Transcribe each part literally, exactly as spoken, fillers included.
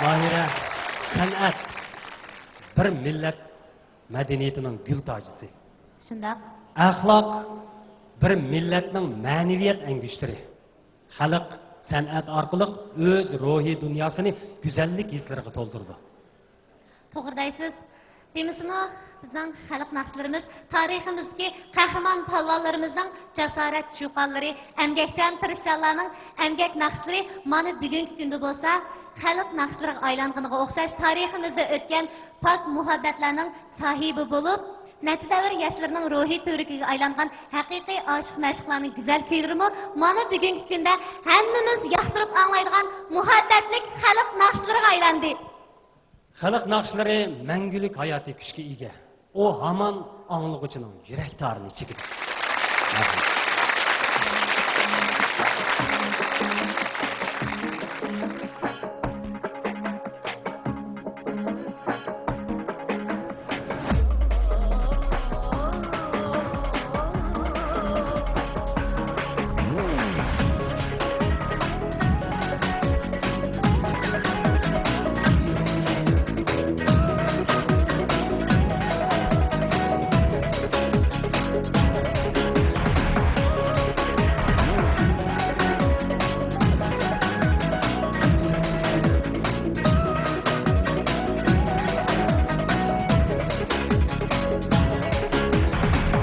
ماھىرە، سەنئەت بىر مىللەت مەدەنىيىتىنىڭ گۈل تاجىسى. شۇنداق. ئەخلاق بىر مىللەتنىڭ مەنىۋىيەت ئەڭگۈشتىرى. خەلق سەنئەت ئارقىلىق ئۆز روھىي دۇنياسىنى گۈزەللىك ھېسلىرىغا تولدۇرىدۇ. توغرا دەيسىز. دېمىسىمۇ، بىزنىڭ خەلق ناخشىلىرىمىز تارىخىمىزدىكى قەھرىمان پالۋانلىرىمىزنىڭ جاسارەت چۇقانلىرى، ئەمگەكچان تىرىشچانلارنىڭ ئەمگەك ناخشىلىرى مانا بۈگۈنكى كۈندە بولسا خەلق ناخشىلىرىغا ئايلانغىنىغا ئوخشاش، تارىخىمىزدا ئۆتكەن پاك مۇھەببەتلەرنىڭ ساھىبى بولۇپ، نەچچە دەۋر ياشلىرىنىڭ روھىي تۈۋرۈكىگە ئايلانغان ھەقىقىي ئاشىق-مەشۇقلارنىڭ گۈزەل كۈيلىرىمۇ مانا بۈگۈنكى كۈندە ھەممىمىز ياقتۇرۇپ ئاڭلايدىغان مۇھەببەتلىك خەلق ناخشىلىرىغا ئايلاندى. خەلق ناخشىلىرى مەڭگۈلۈك ھاياتىي كۈچكە ئىگە. ئۇ ھامان ئاڭلىغۇچىنىڭ يۈرەك تارىنى چېكىدۇ.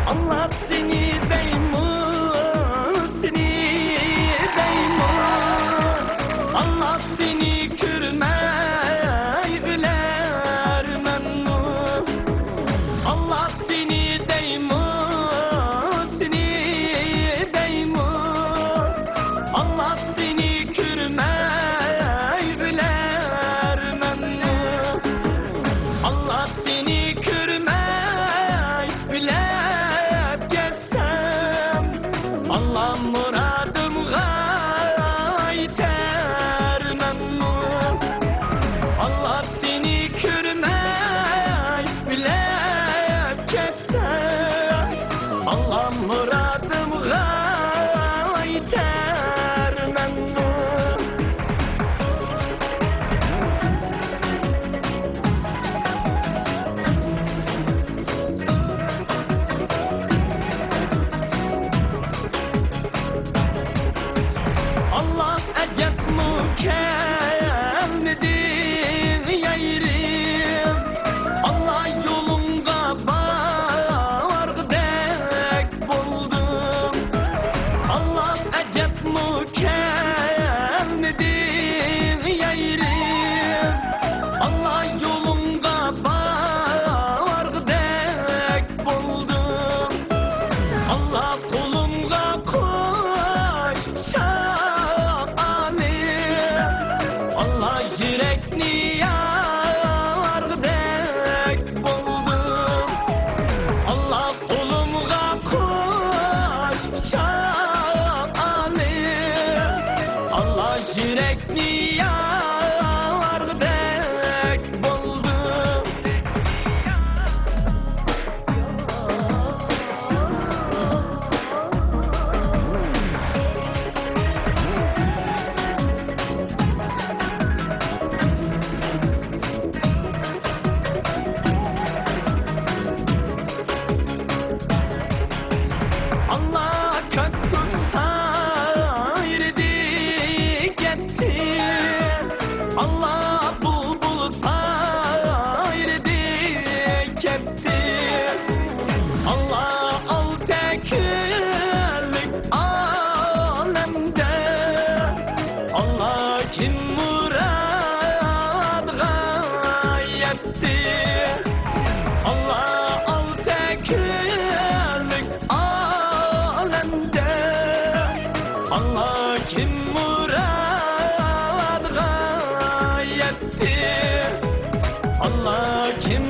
ئاللا سېنى دەيمۇ، سېنى دەيمۇ، ئاللا سېنى كۆرمەي ئۆلەرمەنمۇ؟ ئاللا سېنى دەيمۇ، سېنى دەيمۇ، ئاللا سېنى كۆرمەي ئۆلەرمەنمۇ؟ ئاللا سېنى كۆرمەي ئۆلۈپ كەتسەم، ئاللا مۇرادىمغا يېتەرمەنمۇ؟ ئاللا سېنى كۆرمەي ئۆلۈپ كەتسەم، ئاللا مۇرادىمغا يېتەرمەنمۇ؟ ئاللا ئەجەبمۇ كەلمىدىڭ يايرىم، ئاللا يولۇڭغا بارغۇدەك بولدۇم. ئاللا ئەجەبمۇ كەلمىدىڭ يايرىم، ئاللا يولۇڭغا بارغۇدەك بولدۇم. ئاللا قولۇمغا قوش قۇچاق ئالىپ، ئاللا يۈرەكنى يارغۇدەك بولدۇم. ئاللا قولۇمغا قوش قۇچاق ئالىپ، ئاللا يۈرەكنى يارغۇدەك بولدۇم. ئاللا كاككۇك سايرىدى كەتتى، ئاللا بۇلبۇل سايرىدى كەتتى. ئاللا ئالتە كۈنلۈك ئالەمدە، ئاللا كىم مۇرادىغا يەتتى. ئاللا ئالتە كۈنلۈك ئالەمدە، ئاللا كىم مۇرادىغا يەتتى. ئاللا كىم